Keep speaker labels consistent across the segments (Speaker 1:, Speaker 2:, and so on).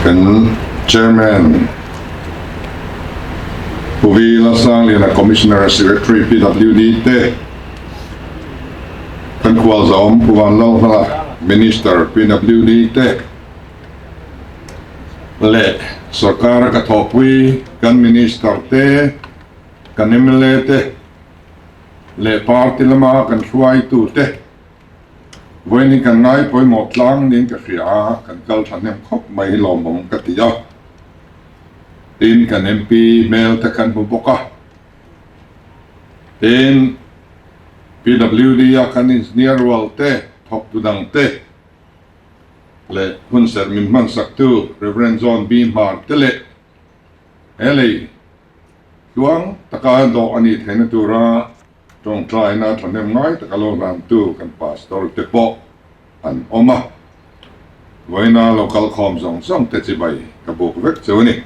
Speaker 1: Kan Chairman Pu V Lalsangliana Commissioner Secretary PWD te, kan khualzawm Pu Vanlalhmala Minister PWD te leh sorkara ka thawhpui kan Minister te, kan mla te leh party lama kan hruaitu te, Vawiin hi kan ngai pawimawh tlang niin ka hria a, kan kal thahnem khawp mai hi lawmawm ka ti a. Tin, kan MP hmel te kan hmu bawk a. Tin, PWD a kan engineer rual te, thawktu dang te leh hunserh min hmansaktu Rev. John B. Hmar te leh he lei tluang taka dawh a nih theihna tura Tawngtaina thahnem ngai taka lo hlantu kan Pastor te pawh an awm a, vawiina lo kal khawm zawng zawng te chibai ka buk vek chu a ni.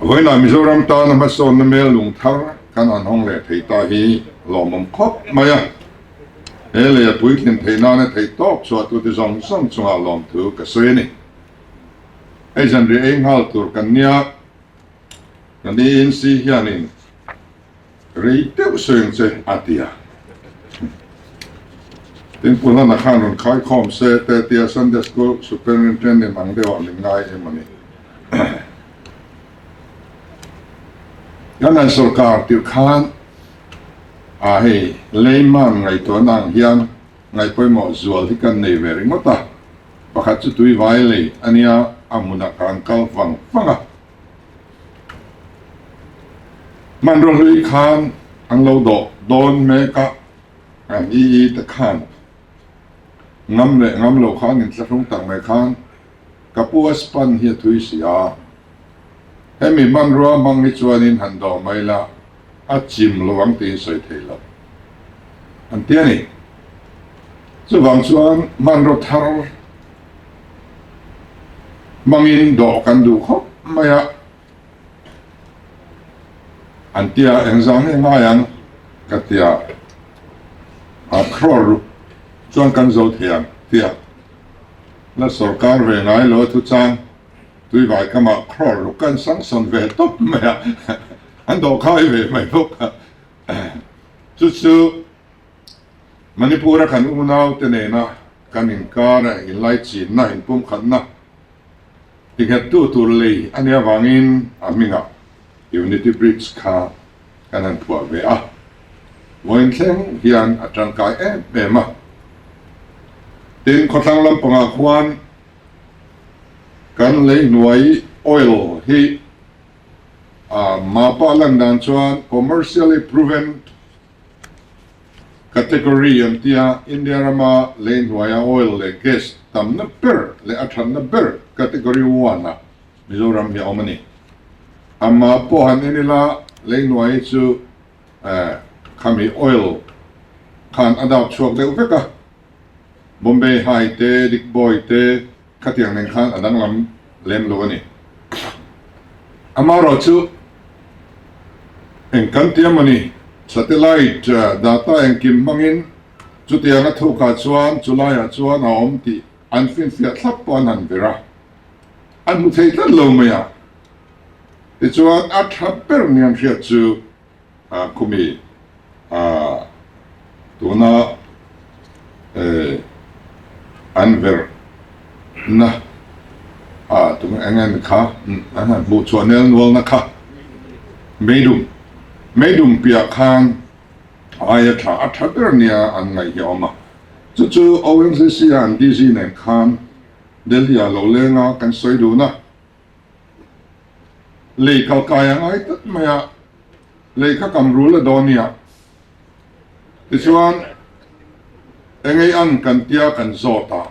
Speaker 1: Vawiina Mizoram tana hmasawnna mel lung thar kan han hawng leh thei ta hi lawmawm khawp mai a, he lei a puitlin theih nana theih tawk chhuahtute zawng zawng chungah lawmthu ka sawi a ni. Hei zanriah ei nghal tur kan nia. Kan ANC hianin rei deuh sawi ang che a ti a. Tin Pu Hlana khan rawn khaikhawm se te tia Sunday School Superintendent ang deuhah min ngai em a ni. Kan han sorkar tirh khan a hei layman ngaihtuahna ang hian ngaihpawimawh zual hi kan nei ve ringawt a. Pakhat chu tui vai lei a nia, a hmunah kan kal vang vang a. Hmanraw hlui khan an lo dawh dawn mek a, an EE te khan ngam leh ngam lo khan inthlahrung tak mai khan ka pu a span hi a thui si a, hemi hmanrua hmang hi chuanin han dawh mai la a chim lo ang tiin sawi thei lo an ti a ni. Chuvang chuan hmanraw thar hmangin dawh kan duh khawp mai a, an ti a, engzah nge ngai ang ka ti a, a crore ruk chuan kan zo thei ang ti a, la sorkar ve ngai lo a thuchang tuivai kamah crore ruk kan sanction ve tawp mai a, an dawh khai ve mai bawk a, chu chu Manipur-a kan unaute nena kan inkara inlaichinna, inpumkhatna tinghettu tur lei a nih avangin a hmingah Unity Bridge kha kan han phuah ve a. Vawiin thleng hian a tangkai em em a. Tin, khawthlang lampangah khuan kan lei hnuai oil hi a mapa lan dan chuan commercially proven Category an tia India rama lei hnuaia oil leh gas tamna ber leh a thatna ber Category one ah Mizoram hi a awm a ni. Amah pawh han en ila lei hnuai hi chu khami oil khan a dap chhuak deuh vek a, Bombay High te, Digboi te khatiang nen khan a danglam lem lo a ni. Amaherawhchu eng kan ti emaw ni, satellite data engkim hmangin chutiang a thukah chuan chulaiah chuan a awm tih an finfiah thlap pawh an han vir a, an hmu thei tlat lo mai a. Tichuan a tha ber ni an hriat chu Khumi tuna an verh na tuna eng nge kha an han hmuh chhuah nel nual na kha meidum meidum piah khan aia tha a tha ber nia an ngaih hi a awm a chu chu ONGC a an DG nen khan Delhi ah lo leng a kan sawi dun a. Lei kal kai a ngai tlat mai a, lei kha kam rul a dawn nia. Tichuan, engei ang kan tia kan zawt a,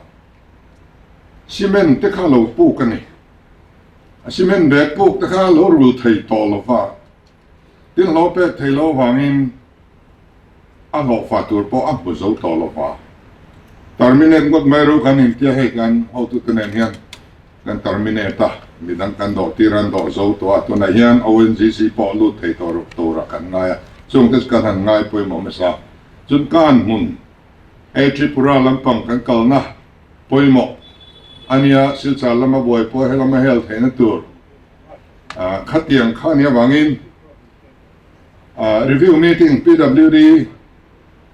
Speaker 1: cement te kha lo puk a ni. A cement bag puk te kha lo rul thei tawh lo va, tin hlawh pek thei lo avangin a hlawhfa tur pawh a hmu zo tawh lo va. Terminate ngawt mai ro kan intia hei kan hotute nen hian kan terminate a, midang kan dawh tir an dawh zo tawh a, tunah hian ONGC pawh lut thei tawh turah kan ngai a, chungte chu kan han ngai pawimawh hmasa. Chun kan hmun hei Tripura lampang kan kalna pawimawh. A nia, Silchar lama buai pawh helama hel theihna tur khatiang kha a nih avangin review meeting PWD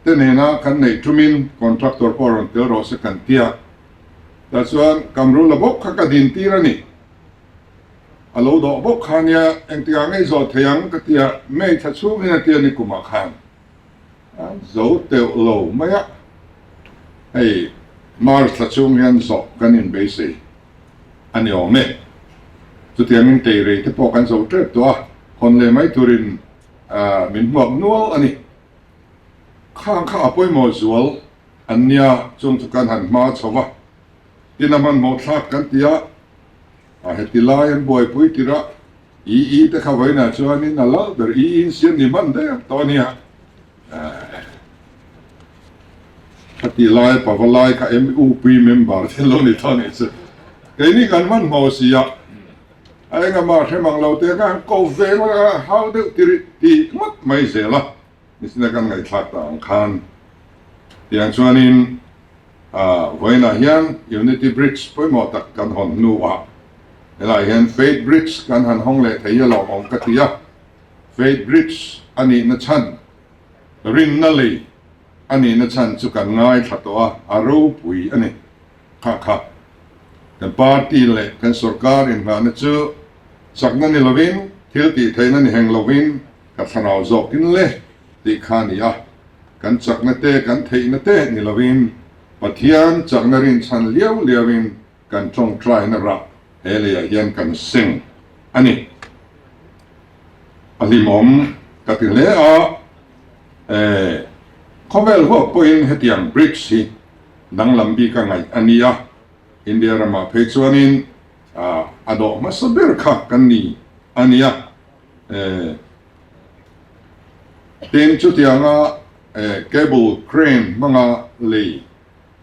Speaker 1: te nena kan neih tumin contractor pawh rawn tel rawh se kan ti a. Tah chuan Kamrula bawk kha ka din tir a ni. A lo dawh bawk kha nia, engtikah ngei zawh thei ang ka ti a, May thla chhungin a ti a ni kumah khan. A zo teuh lo mai a, hei March thla chhung hian zawh kan inbeisei a ni awm e. Chutiangin teirei te pawh kan zo tep tawh a, hawn leh mai turin min hmuak nual a ni. Khang kha a pawimawh zual an nia, chung chu kan han hma chho va, tin a hmanhmawh thlak kan ti a, a heti lai an buaipui tirh a, EE te kha vawiinah chuanin a lal ber EE in siam ni hman der tawh a nia. Khati lai pava lai kha MUP member te lo ni tawh a nih chu. Keini kan hmanhmawh si a, a engah hrem ang lo te kha han ko ve ngawt a, hau deuh tirih tih ngawt mai zel a. Nisina kan ngaihthlak ta ang khan tiang chuanin vawiinah hian Unity Bridge pawimawh tak kan hawn hnuah helaiah hian Faith Bridge kan han hawng leh thei a lawmawm ka ti a. Faith Bridge a nihna chhan, rinna lei a nihna chhan chu kan ngaithla tawh a, a ropui a ni. Kha kha kan party leh kan sorkar inngahna chu chakna ni lovin, thil tih theihna ni heng lovin, Ka thlarau zawkin le tih kha a ni a, kan chakna te kan theihna te ni lovin Pathian chakna rinchhan liau liauin kan tawngtaina rah he leiah hian kan seng a ni. A hlimawm ka ti hle a, eh, khawvel huap pawhin hetiang bridge hi danglam bika ngaih a ni a, India ramah phei chuanin a dawh hmasa ber kha kan ni a ni a. Tin, chutianga cable crane hmanga lei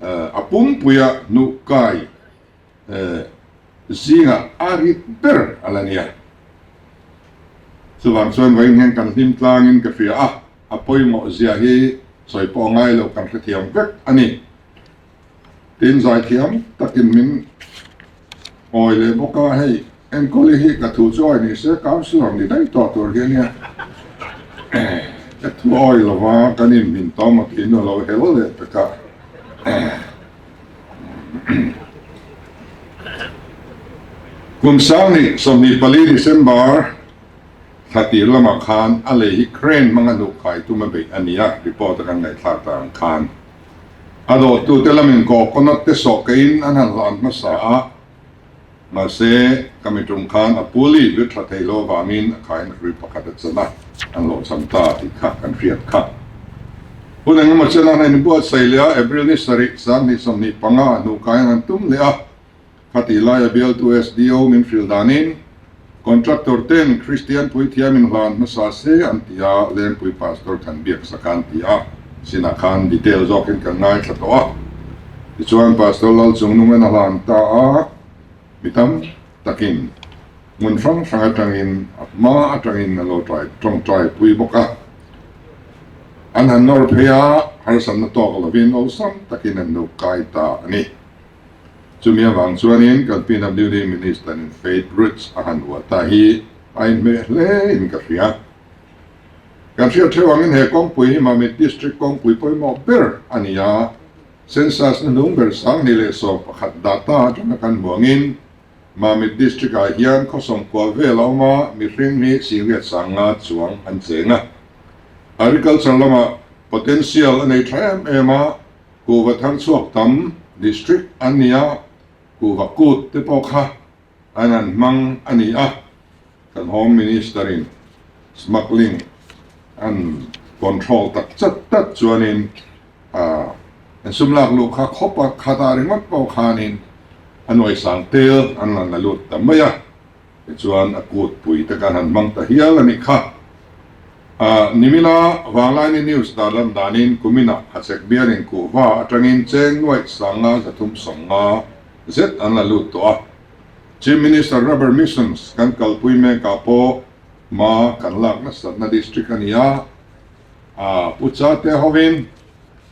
Speaker 1: a pumpuia hnuh kai zingah a rit ber a la nia. Chuvang chuan vawiin hian kan hlim tlangin ka hria a, a pawimawh zia hi sawi pawh ngai lo kan hrethiam vek a ni. Tin, zaithiam takin min awi leh bawk a, hei Enkawli hi ka thu chu awi ni se councillor ni daih tawh tur hi a nia. Ka thu awi lo va, kan inhmin tawm a tiin a lo hel leh pek a. Kum sang 24 December thla tir lamah khan a lei hi crane hmanga hnuhkai tum a beih a ni a, report a kan ngaihthlak ta ang khan. A dawhtute lamin coconut te sawh keiin an han hlan hmasa a, mahse ka mitum khan a puli vir tha thei lo avangin a khain hrui pakhat a chan a, an lo cham ta tih kha kan hriat kha. Hun engemaw chen an inbuatsaih leh a, April ni sarih, 2025 a hnuh kaiin an tum leh a, Khatih laia bialtu SDO min hrilh danin contractor ten Kristian puithiam in hlan hmasa se an ti a, Lengpui Pastor kan biak sak a an ti a, sinah khan detail zawkin kan ngaithla tawh a. Tichuan Pastor Lalchungnungan a hlan ta a, mi tam takin hmun hrang hrang atangin a hma atangin an lo tawngtai pui bawk a. An han nawr phei a, harsatna tawk lovin awlsam takin an lo kai ta a ni. Chumi avang chuanin kan PWD Minister-in Faith Roots a han uah ta hi a inhmeh hle in ka hria. Kan hriat theuh angin he kawngpui hi Mamit District kawngpui pawimawh ber a ni a, Census na hnung ber 2011 data atanga kan hmu angin Mamit District ah hian khaw sawmkua vel a awm a, mihring hi 95 chuang an cheng a. Agriculture lamah potential a nei tha em em a, Kuhva thar chhuak tam district an ni a, kuhva kut te pawh kha an han hmang a ni a, kan Home Minister in smuggling an control tak chat tat chuanin an sum lak luh kha khawp a, khatah ringawt pawh khanin a nuaisang tel an la la lut ta mai a. Tichuan a kut pui te kan han hmang ta hial a nih kha. Nimina Vanglaini News dah lan danin kuminah Hachhek bialin kuhva atangin cheng nuaih 535 zet an la lut tawh a. Chief Minister Rubber Missions kan kalpui mekah pawh hma kan lak nasatna district a ni a, Pu Chate hovin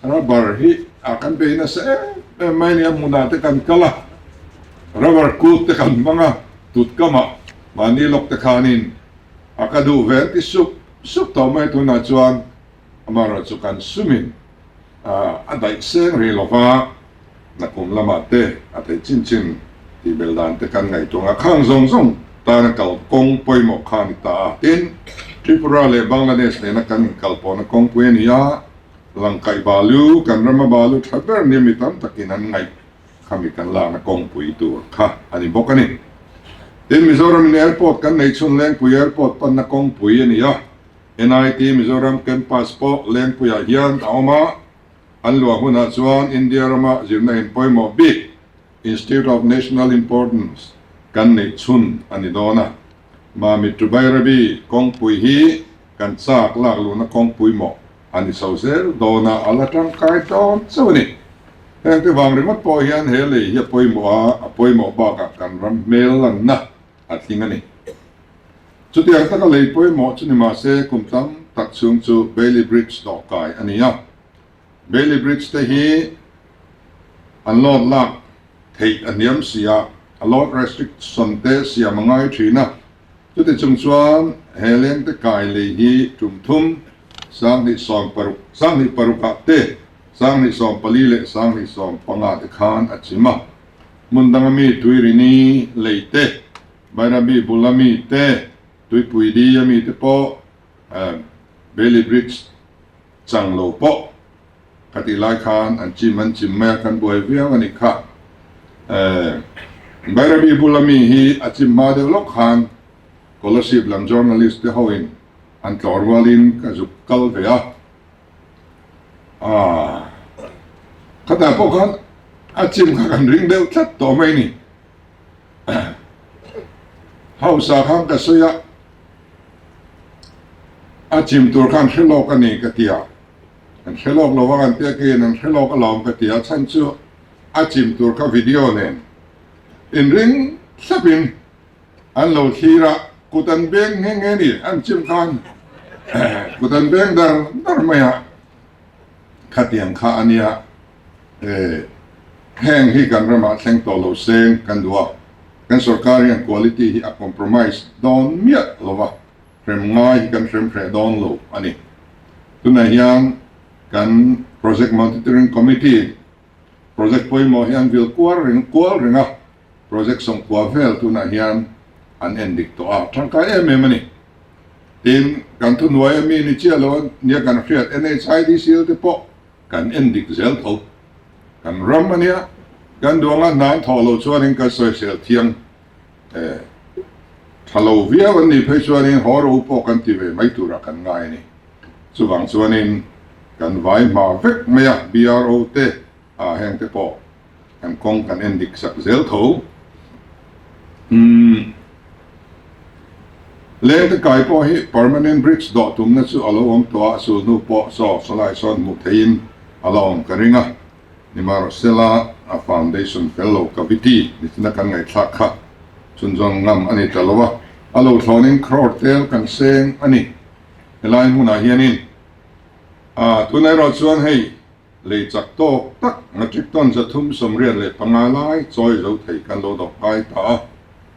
Speaker 1: Rubber hi a kan bei nasa em em mai a ni a, hmunah te kan kal a. Rubber kut te kan hmang a, tut kamah mahni lawk te khanin a ka duh ve an ti sup sup tawh mai tunah chuan amaherawhchu kan sumin a daih seng rih lo va, nakum lamah te a theih chin chin tih belh dan te kan ngaihtuah ang a, khang zawng zawng tana kal kawng pawimawh kha a ni ta a. Tin, Tripura leh Bangladesh nena kan inkalpawhna kawngpui a ni a, Langkaih balu, kan rama balu tha ber nia mi tam takin an ngaih khami kan lakna kawngpui tur kha a ni bawk a ni. Tin, Mizoram in Airport kan neih chhun Lengpui Airport panna kawngpui a ni a, NIT Mizoram Campus pawh Lengpuiah hian a awm a, an luah hunah chuan India rama zirna in pawimawh bik Institute of National Importance kan neih chhun a ni dawn a. Mamit to Bairabi kawngpui hi kan chak lak luhna kawngpui maw a ni chho zel dawn a, a la tangkai dawn chauh a ni. Hengte vang ringawt pawh hian he lei hi a pawimawh a, a pawimawh bakah kan ram hmel lanna a tling a ni. Chutiang taka lei pawimawh chu ni mahse kum tam tak chhung chu Bailey Bridge dawhkai a ni a. Bailey Bridge te hi an load lak theih a hniam si a, a load restriction te siam a ngai thin a. Chuti chung chuan he lengte kai lei hi tum thum, 2016, 26 ah te, 2014 leh 2015 te khan a chim a. Hmun danga mi Tuirini lei te, Bairabi bula mi te, Tuipui di a mi te pawh Bailey Bridge chang lo pawh ka tih lai khan an chim an chim mai a, kan buai viau a nih kha. Bairabi bula mi hi a chim hma deuh lawk khan Kolasib lam journalist te hoin an tlawh rualin ka zuk kal ve a. Aaa khatah pawh khan a chim kha kan ring deuh tlat tawh mai ni. Hausa khan ka sawi a, a chim tur khan hre lawk a ni ka ti a, an hre lawk lo vang an tia keiin an hre lawk alawm ka ti a, chhan chu a chim tur kha video nen inring thlapin an lo thlir a, kut an beng nghe nghe ni, an chim khan kut an beng dar dar mai a, khatiang kha a nia, heng hi kan ramah thleng tawh lo seng kan duh a, kan sorkar hian quality hi a compromise dawn miah lo va, hrem ngai hi kan hrem hreh dawn lo a ni. Tunah hian kan Project Monitoring Committee project pawimawh hi an vil kual reng kual reng a, Project sawmkua vel tunah hian an en dik tawh a, tangkai em em a ni. Tin, kan thuhnuai a mi ni chiah lo a nia kan hriat NHIDCL te pawh kan en dik zel tho. Kan ram a nia, kan duanga hna an thawh loh chuanin kan sawisel thiang eh tha lo viau an nih phei chuanin haw ro pawh kan ti ve mai turah kan ngai a ni. Chuvang chuanin kan vai hma vek mai a, BRO te ah heng te pawh kan kawng kan en dik sak zel tho. Umm Lengte kai pawh hi permanent bridge dawh tumna chu a lo awm tawh a, sulhnu pawh saw sawlai sawn hmuh theihin a la awm ka ring a, nimahrawhsela a foundation fel lo cavity nichina kan ngaihthlak kha chhunzawm ngam a ni ta lo a, a lo thlawnin crore tel kan seng a ni helai hmunah hianin. Ah tunah erawh chuan hei Lei chak tawk tak metric ton 385 lai chawi zo thei kan lo dawk ngai ta a,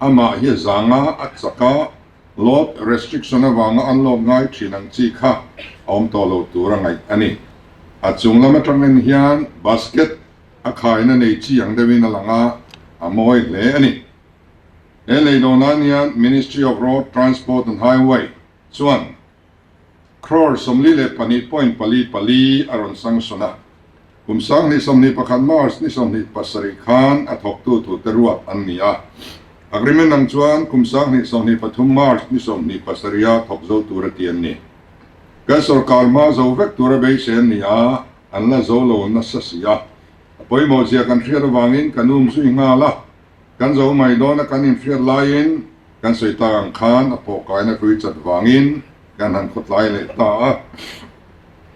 Speaker 1: amah hi a zanga a chak a, load restriction avanga an load ngai thin ang chi kha a awm tawh lo tur a ngaih a ni. A chung lam atangin hian basket a khaina nei chi ang deuhin a lang a, a mawi hle a ni. He lei dawn nan hian Ministry of Road Transport and Highway chuan Crore 42 point 44 a rawn sanction a, kum 2021 March ni 27 khan a thawktu tute ruat an ni a. Agreement ang chuan kum 2023 March ni 27 a thawk zo tur a ti an ni. Kan sorkar hma zo vek tur a beisei an ni a, an la zo lo nasa si a. A pawimawh zia kan hriat avangin kan um zui nghal a. Kan zo mai dawn a kan inhriat laiin kan sawi tak ang khan a pawhkaina hlui chat vangin kan han khawtlai leh ta a.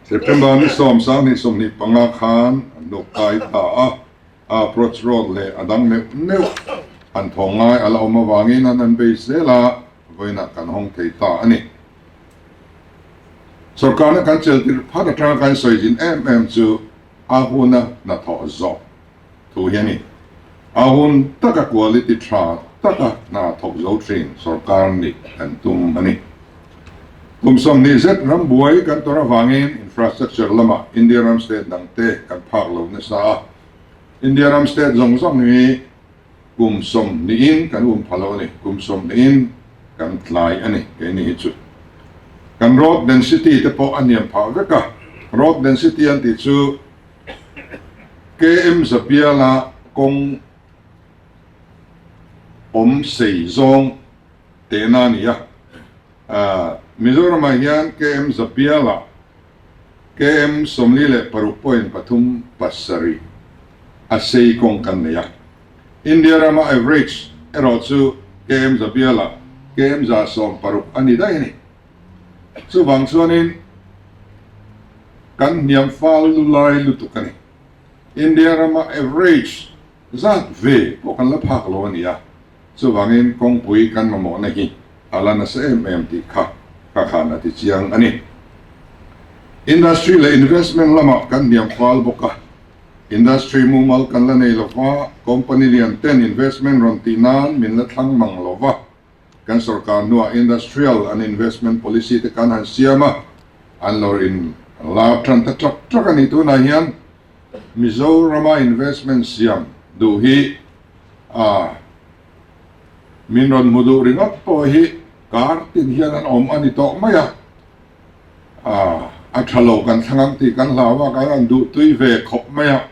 Speaker 1: September ni sawm 2025 khan an luk kai ta a, a approach road leh a dang neuh neuh han thawng ngai a la awm avangin an han bei zel a, vawiinah kan hawng thei ta a ni. Sorkarna kan cheltir phat atanga kan sawi zin em em chu a huna hnathawh zawh thu hi a ni. A hun taka quality tha taka hna thawk zo thin sorkar nih kan tum a ni. Kum 20 zet ram buai kan tawrh avangin infrastructure lamah India ram state dangte kan phak lo nasa a. India ram state zawng zawng hi kum sawmhnihin kan um pha lo a ni, kum sawmhnihin kan tlai a ni keini hi chu. Kan road density te pawh a hniam phah vek a, road density an tih chu KM Zapiala kawng awm sei zawng tehna a ni a. Mizoramah hian KM Zapiala KM 46.37 a sei kawng kan nei a. India rama average erawh chu KM Zapiala KM 160 a ni daih a ni. Chuvang chuanin kan hniam fal lulai lutuk a ni. India rama average zat ve pawh kan la phak lo a ni a, chuvangin kawngpui kan mamawhna hi a la nasa em em tih kha ka khan a ti chiang a ni. Industry leh investment lamah kan hniam fal bawk a, industry mumal kan la nei lova, company lian ten investment rawn tih nan min la thlang mang lova, Kan sorkar hnuah industrial and investment policy te kan han siam a, an lo in lar tan ta trak trak a ni. Tunah hian Mizorama investment siam duh hi a min rawn hmu duh ringawt pawh hi kar tin hian an awm a ni tawh mai a, a tha lo kan thlang ang tih kan hlau a, kan han duh tui ve khawp mai a,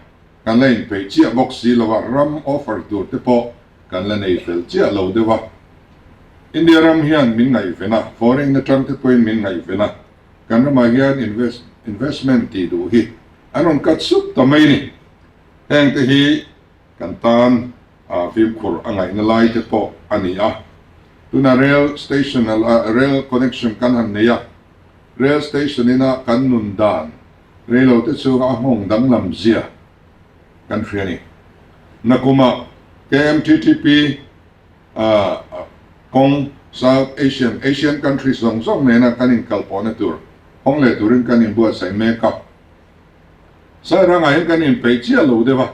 Speaker 1: kan la inpeih chiah bawk si lo a, ram offer tur te pawh Kan la nei fel chiah lo deuh a. India ram hian min ngaihven a, foreign atang te pawhin min ngaihven a, kan ramah hian invest investment tih duh hi an rawn cut sup ta mai ni. Heng te hi kan tan ah fimkhur a ngaihna lai te pawh a ni a. Tuna rail station a rail connection kan han nei a, rail station ina kan nun dan reilo te chhunga a nghawng danglam zia kan hria a ni. Nakumah KMTTP kawng South Asian, Asian countries zawng zawng nena kan inkalpawhna tur hawng leh turin kan inbuatsaih mek a. Sairangah hian kan inpeih chiah lo deuh a.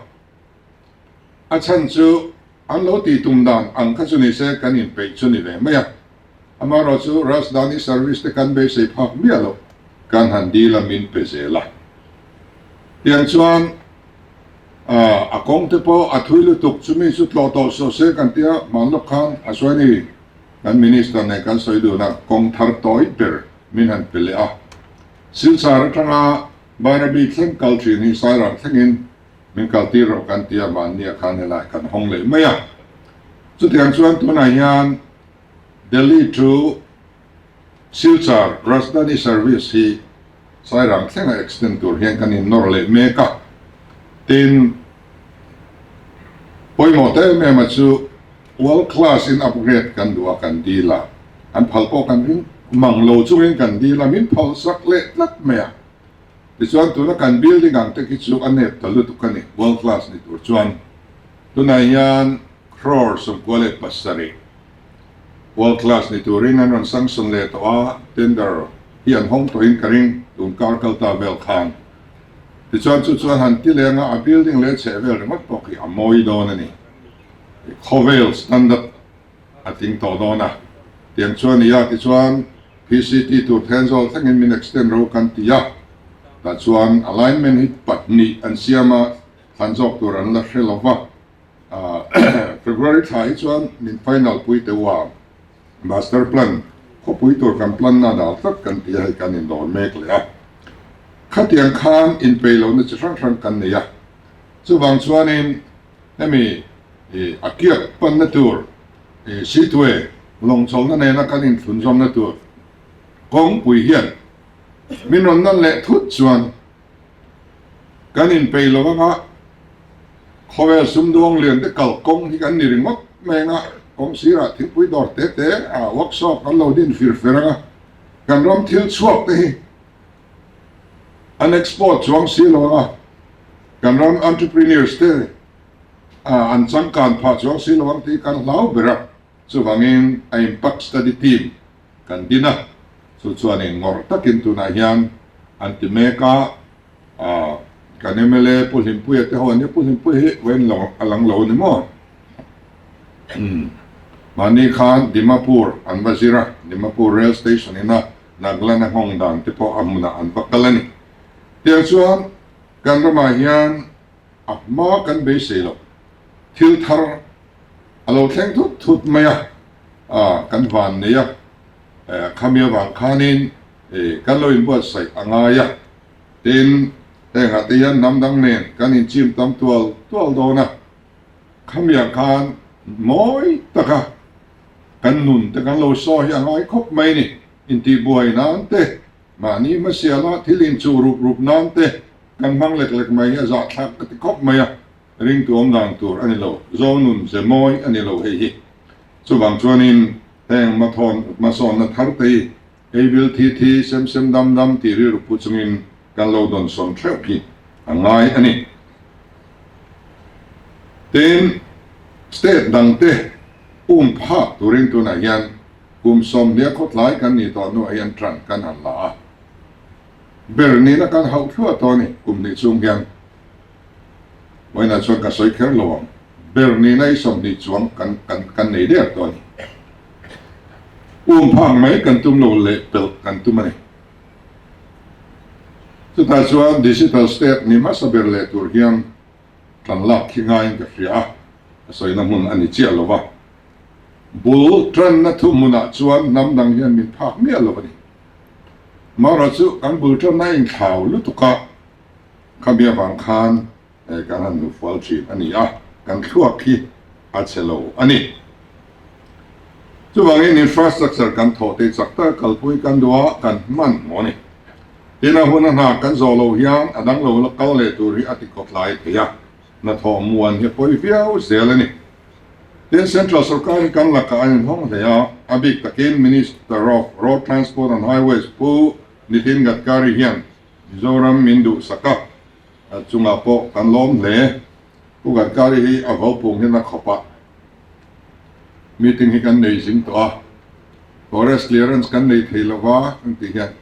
Speaker 1: A chhan chu an lo tih tum dan ang kha chu ni se kan inpeih chu ni ve mai a. Amaherawh chu Rajdhani service te kan beisei phak miah loh kan han dil a min pe zel a. Tiang chuan a kawng te pawh a thui lutuk chumi chu tlawh tawh suh se kan tia hman lawk khan a sawi ni kan minister nen kan sawi dun a kawng thar tawi ber min han pe leh a. Silchar atanga Bairabi thleng kal thin hi Sairang thlengin Min kal tir rawh kan ti a, mahnia khan helai kan hawng leh mai a. Chutiang chuan tunah hian Delhi to Silchar Rajdhani service hi Sairang thlenga extend tur hian kan innawr leh mek a. Tin, pawimawh ta em em a chu world class in upgrade kan duh a, kan deal a, an phal pawh kan ring mang lo chungin kan deal a, min phal sak leh tlat mai a. Tichuan tuna kan building ang te khi chu a nep ta lutuk a ni, world class ni tur chuan. Tunah hian crore 97 world class ni turin an rawn sanction leh tawh a, tender hi an hawng tawhin ka ring tun kar kal ta vel khan. Tichuan chu chuan han ti leng a, a building leh chheh vel ringawt pawh khi a mawi dawn a ni. Khawvel standard a tling tawh dawn a, tiang chuan i a tichuan PCT tur Thenzawl thlengin min extend ro kan ti a, tah chuan alignment hi pahnih an siam a, thlan zawk tur an la hre lo va, February thla hi chuan min final pui teuh a, master plan khawpui tur kan plan na dal tlat kan ti a, hei kan indawr mek leh a, khatiang khan inpeih lohna chi hrang hrang kan nei a, chuvang chuanin hemi a kiak panna tur Seatway lawngchawlhna nena kan inthlunzawmna tur kawngpui hian min rawn nan leh thut chuan kan inpeih lo anga khawvel sumduang lian te kal kawng hi kan ni ringawt mai anga kawng sirah thingpui dawr te te a workshop kan lo din fir fer anga kan ram thil chhuak te hi an export chuang si lo anga kan ram entrepreneurs te an changkan phah chuang si lo ang tih kan hlau ber a, chuvangin a impact study team kan din a, chu chuanin ngawrh takin tunah hian an ti mek a, kan mla Pu Hlimpuia te ho an nia, Pu Hlimpuia hi vawiin a lang lo a ni maw? Mahni khan Dimapur an va zir a, Dimapur Rail Station ina Nagaland a nghawng dan te pawh a hmunah an va kal a ni. Tiang chuan kan ramah hian a hma kan beisei loh thil thar a lo thleng thut thut mai a, kan van nei a, khami avang khanin kan lo inbuatsaih a ngai a. Tin, hengah te hian hnam dang nen kan inchim tam tual tual dawn a, khamiah khan mawi taka kan nun te kan lo sawi hi a ngai khawp mai ni. Intihbuai nan te, mahni hmasiala thil inchuh rup rup nan te kan hmang lek lek mai hi a zahthlak ka ti khawp mai a, ringtu awm dan tur a ni lo, zo nun ze mawi a ni lo hei hi. Chuvang chuanin heng hmathawn hmasawnna thar te hi Ei bil thi thi, sem sem dam dam tih rilru pu chungin kan lo dawnsawn theuh hi a ngai a ni. Tin, state dangte um phak turin tunah hian kum 20 khawtlai kan nih tawh hnuah hian ṭan kan han la a. Ber nihna kan hauh thluah tawh a ni kum hnih chhung hian. Vawiinah chuan ka sawi kher lo ang. Ber nihna hi 20 chuang kan kan kan nei der tawh a ni. Um phak mai kan tum lo leh pelh kan tum a ni. Chutah chuan digital state ni hmasa ber leh tur hian tan lak khi ngaiin ka hria a, a sawina hmun a ni chiah lo va. Bul tanna thu hmunah chuan hnam dang hian min phak miah lo a ni. Mara chu kan bul tanna a inthlau lutuk a, khami avang khan kan han hnufual thin a ni a, kan thluak hi a che lo a ni. Chuvangin infrastructure kan thawh te chak tak kalpui kan duh a, kan hman hmawh a ni. Tin a hun a hna kan zawh loh hian a dang lo la kal leh tur hi a ti kawtlai thei a, hnathawh muan hi a pawi viau zel a ni. Tin Central sorkar hi kan lakah a inhawng hle a, a bik takin Minister of Road Transport and Highways Pu Nitin Gadkari hian Mizoram min duhsak a, A chungah pawh kan lawm hle. Pu Gadkari hi a vopung hian a khawp a, meeting hi kan nei zing tawh a, forest clearance kan nei thei lo va an tih hian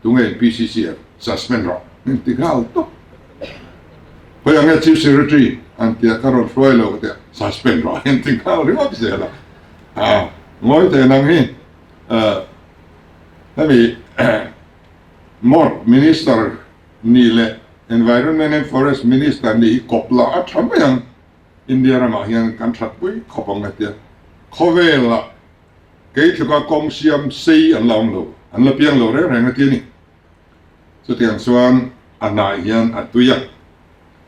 Speaker 1: tunge in PCCF suspend rawh an ti nghal tawp. Khawi ang nge Chief Secretary an tia ka rawn hruai lo ka tia suspend rawh an ti nghal ringawt zel a. A ngawi thei nang hi hemi Mort Minister Nih leh Environment and Forest Minister nih hi kawp la a tha mai ang. India ramah hian kan that pui khawp ang a tia. Khawvelah kei tluka kawng siam sei an la awm lo, an la piang lo reng reng a ti a ni. Chutiang chuan a hnai hian a tui a,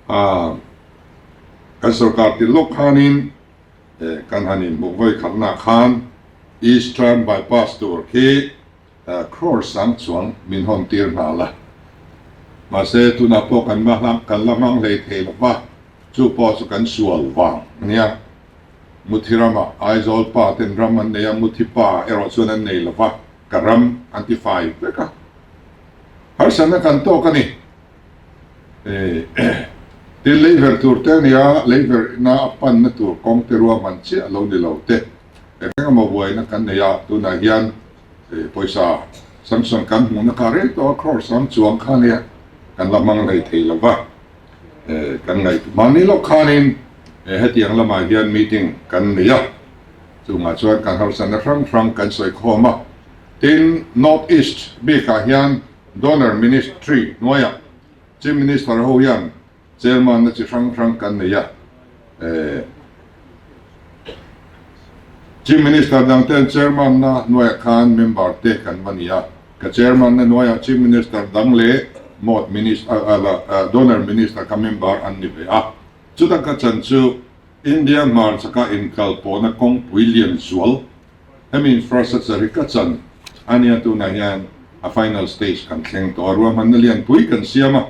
Speaker 1: aa kan sorkar ti lawk khanin kan han inhmuh vawi khatnaah khan Eastern Bypass tur khi Crore sang chuang min hawn tir hna la. Mahse tunah pawh kan la kan la hmang hlei thei lo va, chu pawh chu kan sual vang a nia. Muthi ramah Aizawl pa ten ram an nei a, Muthi pa erawh chuan an nei lo va, ka ram an ti fai vek a. Harsatna kan tawk a ni. Tin leiver tur te a nia, leiverna a panna tur kawng te ruahman chiah lo ni lo te. Eng emaw buaina kan nei a, tunah hian pawisa sanction kan hmuhna kha reng tawh a, crore sang chuang kha nia kan la hmang hlei thei lo va, kan ngaihtuah mahni lawk khanin hetiang lamah hian meeting kan nei a, chungah chuan kan harsatna hrang hrang kan sawi khawm a, tin North East bikah hian Donor Ministry hnuaiah Chief Minister ho hian Chairman-na chi hrang hrang kan nei a, Chief Minister dang ten Chairman-na hnuaiah khan member te kan va ni a, ka Chairman-na hnuaiah Chief Minister dang leh Mawt Minister, Donor Minister kha member an ni ve a. Chuta ka chan chu India hmarchaka inkalpawhna kawngpui lian zual hemi infrastructure hi ka chan a nia, tunah hian a final stage kan thleng tawh a, ruahmanna lianpui kan siam a.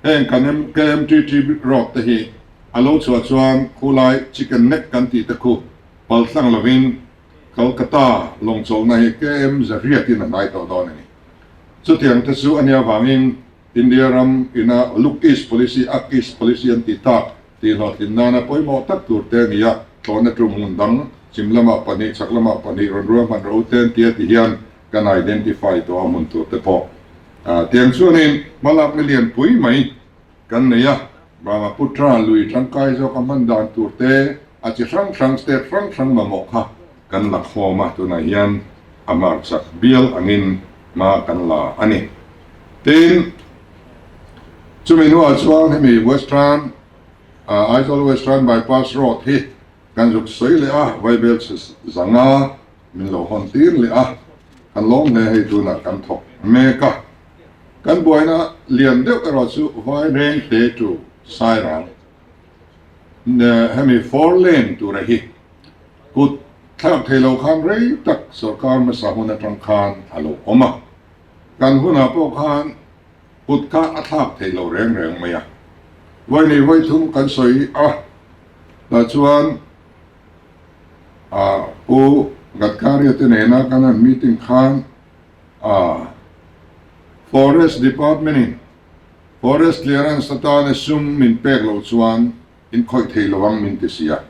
Speaker 1: Heng kan KMTT road te hi a lo chhuah chuan khulai chicken neck kan tih te khu pal tlang lovin Kolkata lawngchawlhna hi KM 800 in a hnai tawh dawn a ni. Chutiang te chu a nia vangin India ram ina Look East Policy, Act East Policy an tih tak tih hlawhtlin nana pawimawh tak tur te a ni a, tlawhna tum hmun dang chim lamah pahnih chhak lamah pahnih rawn ruahman ro te an ti a ti hian kan identify tawh a hmun tur te pawh tiang chuanin hmalakna lianpui mai kan nei a, Brahmaputra lui tangkai zawk a hman dan tur te a chi hrang hrang state hrang hrang mamawh kha kan la khawm a, tunah hian a hmarchak bial angin hma kan la a ni. Tin, chumi hnuah chuan hemi Western, Aizawl Western Bypass Road hi kan zuk sawi leh a, Vaibel chhe zanga min lo hawn tir leh a, kan lawm hle hei tunah kan thawk mek a. Kan buaina lian deuh erawh chu Vaireng te to Sairang hemi four lane tura hi kut thlak thei lo khan rei tak sorkar hmasa hun atang khan a lo awm a, kan hunah pawh khan kut kha a thlak thei lo reng reng mai a. Vawi vawi thum kan sawi a, tah chuan ah Pu Gadkari-a te nena kan han meeting khan ah Forest Department in Forest clearance atana sum min pek loh chuan in khawih thei lo ang min ti si a.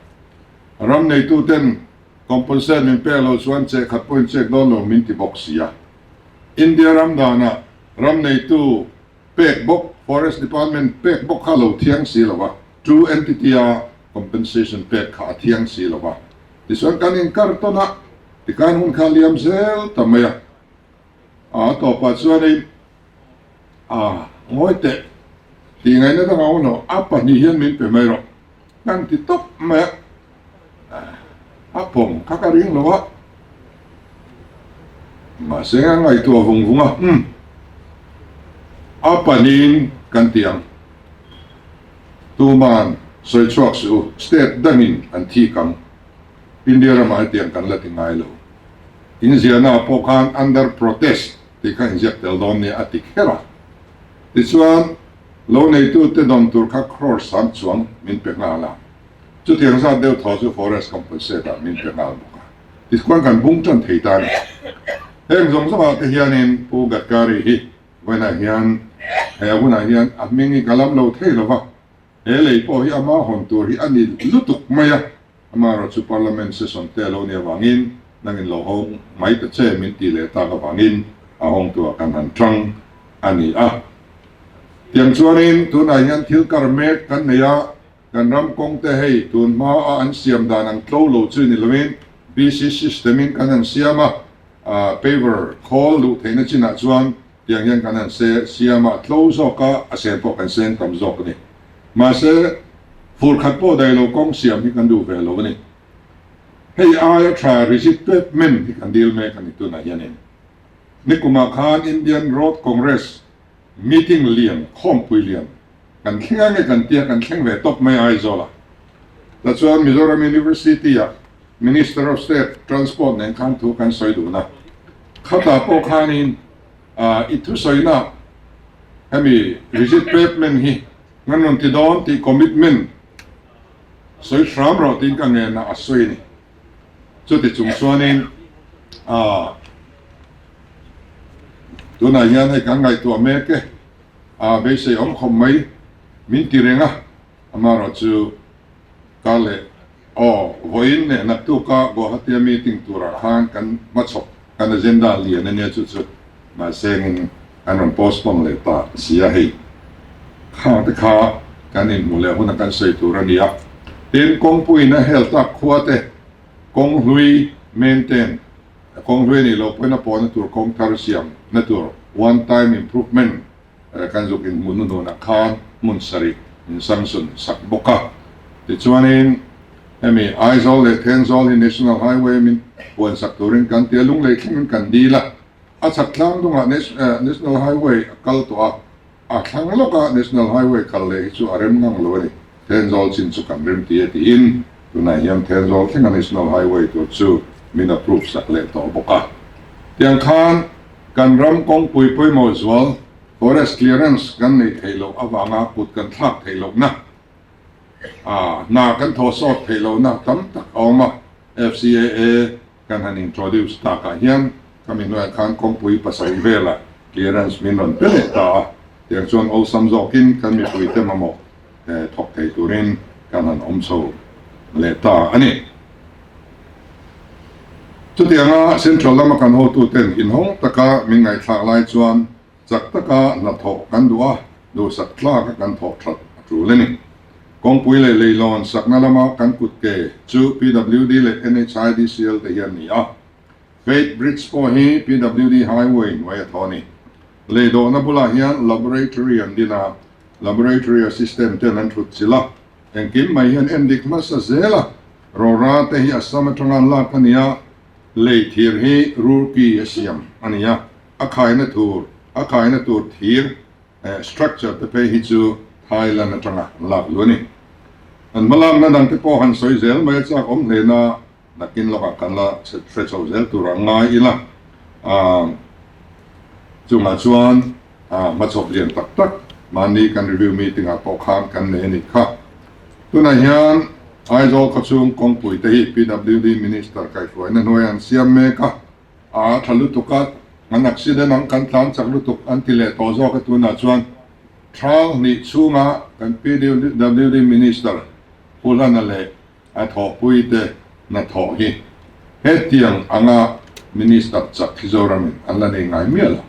Speaker 1: Ram neituten compensate min pek loh chuan cheh khat pawhin chek dawn lo min ti bawk si a. India ram danah ram neitu pek bawk Forest Department pek bawk kha lo thiang si lo a, two entity a compensation pek kha a thiang si lo a. Tichuan kan inkar tawn a, tikhan hun kha liam zel ta mai a. A tawpah chuanin A, ngawi teh, tih ngaihna dang a awm lo, a pahnih hian min pe mai rawh, kan ti tawp mai a, a pawm kha ka ring lo a, mahse a ngaihtuah vung vung a, umm, a pahnihin kan ti ang, tuman sawi chhuak suh u, state dangin an thik ang, India ramah hetiang kan la ti ngai lo, inziahnaah pawh khan under protest tih kha inziak tel dawn nia a ti kher a. Tichuan, lo neitute dawn tur kha crore sang chuang min pe nghal a, chutiang zat deuh thaw chu forest compensate ah min pe nghal bawk a. Tichuan kan bung tan thei ta a ni. Heng zawng zawngah te hianin Pu Gadkari hi vawiinah hian he a hunah hian a hming hi ka lam lo thei lo va, he lei pawh hi ama hawn tur hi a ni lutuk mai a. Amaherawh chu Parliament session te a lo nih avangin nangin lo hawng mai ta che min tih leh tak avangin a hawngtuah kan han tang a ni a. Tiang chuanin tunah hian thil kar mek kan nei a, kan ram kawng te hei tun hma a an siam dan ang tlo lo chu ni loin BC system in kan han siam a, paver khawl luh theihna chinah chuan tiang hian kan han siam a, tlo zawk a, a sen pawh kan sen tam zawk a ni. Mahse, fur khat pawh daih lo kawng siam hi kan duh ve lo a ni. Hei aia tha rigid pavement hi kan dil mek a ni tunah hianin. Nikumah khan Indian Road Congress meeting lian, khawmpui lian kan thleng a nge kan tia kan thleng ve tawp mai Aizawlah. Tichuan Mizoram University-ah Minister of State Transport nen khan thu kan sawi dun a. Khatah pawh khanin i thusawinak hemi rigid pavement hi kan rawn ti dawn tih commitment sawi hram rawh tiin ka ngen a, a sawi a ni. Chuti chung chuanin tunah hian hei kan ngaihtuah mek e, a beisei awm khawp mai min ti reng a, amaherawh chu ka leh Aw, vawiin leh naktuka Guwahati-a meeting turah khan kan hmachhawp kan agenda lian a nia chu chu mahsengin an rawn postpone leh ta si a hei. Khang te kha kan inhmuh leh huna kan sawi tur a ni a. Tin, kawngpuiin a hel tak khua te kawng hlui maintain, kawng hlui a nih loh pawhin a pawhna tur kawng thar siam na tur one time improvement Kan zuk inhmuh hnuhnunah khan hmun sarih min sanction sak bawk a. Tichuanin hemi Aizawl leh Thenzawl hi National Highway min puan sak turin kan ti a, Lunglei thlengin kan dil a. A chhak tlang dungah National Highway a kal tawh a, a thlang lawka National Highway kal leh hi chu a rem ngang lo a ni. Thenzawl chin chu kan rem ti a tiin tunah hian Thenzawl thlenga National Highway tur chu min approve sak leh tawh bawk a. Tiang khan Kan ram kawngpui pawimawh zual forest clearance kan neih theih loh avanga kut kan thlak theih lohna, hna kan thaw sawt theih lohna tam tak a awm a, FCAA kan han introduce takah hian ka mi hnuaiah khan kawngpui pasarih velah clearance min rawn pe leh ta a, tiang chuan awlsam zawkin kan mipuite mamawh thawk thei turin kan han awm chho leh ta a ni. Chutianga Central lama kan hotuten inhawng taka min ngaihthlak lai chuan chak taka hnathawh kan duh a, duhsak tlaka kan thawh that a tul a ni. Kawngpui leh leilawn sakna lama kan kut ke chu PWD leh NHIDCL te hi an ni a. Faith Bridge pawh hi PWD Highway hnuai a thaw a ni. Lei dawhna bulah hian Laboratory an din a, Laboratory assistant ten an thut chilh a, engkim mai hian endik hmasa zel a, Rora te hi Assam atanga an lak a ni a, lei thir hi Roorkee a siam a ni a, a khaina tur a khaina tur thir structure te phei hi chu Thailand atanga an lak luh a ni. An hmalakna dang te pawh han sawi zel mai a chak awm hle na. Nakin lawkah kan la hre chho zel tur a ngai ila, chungah chuan hmachhawp lian tak tak mahni kan review meeting ah pawh khan kan nei a nih kha. Tunah hian Aizawl khawchhung kawngpui te hi PWD Minister kaihhruaina hnuaiah an siam mek a, a tha lutuk a, an accident ang kan tlan chak lutuk an ti leh tawh zawk a tunah chuan thal hnih chhunga kan PWD Minister Pu Hlana leh A thawhpuite hnathawh hi hetiang anga Minister chak hi Zoramin an la nei ngai miah lo.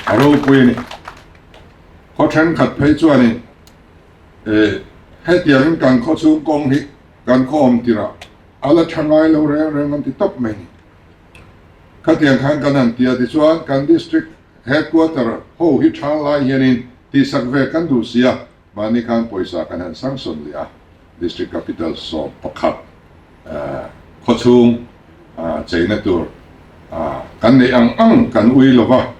Speaker 1: A ropui a ni. Khaw thenkhat phei chuanin hetiangin kan khaw chhung kawng hi kan khaw awm tirah a la tha ngai lo reng reng an ti tawp mai ni. Khatiang khan kan han ti a, tichuan kan District Headquarter ho hi tha lai hianin tihsak ve kan duh si a, Mahni khan pawisa kan han sanction leh a, District Capital 11 khawchhung cheina tur kan neih ang ang kan ui lova,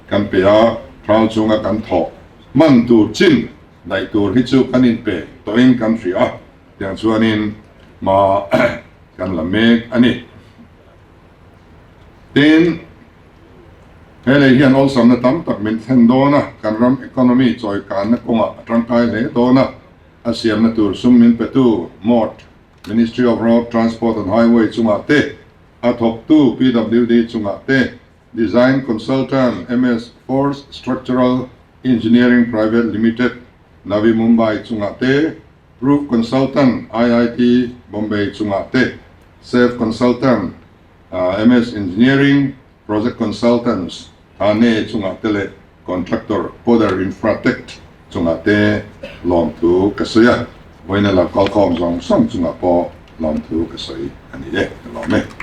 Speaker 1: kan pe a, thau chunga kan thawh hman tur chin daih tur hi chu kan inpe tawhin kan hria a, tiang chuanin hma kan la mek a ni. Tin, he lei hian awlsamna tam tak min thlen dawn a, kan ram economy chawikanna kawngah a tangkai hle dawn a, a siamna tur sum min petu MORT, Ministry of Road Transport and Highway chungah te, a thawktu PWD chungah te, Design Consultant MS Force Structural Engineering Private Limited, Navi Mumbai chungah te, Roof Consultant IIT Bombay chungah te, Safe Consultant MS Engineering, Project Consultants Thane chungah te leh Contractor Podar Infratech chungah te lawmthu ka sawi a, vawiina lo kalkhawm zawng zawng chungah pawh lawmthu ka sawi a ni e, ka lawm e.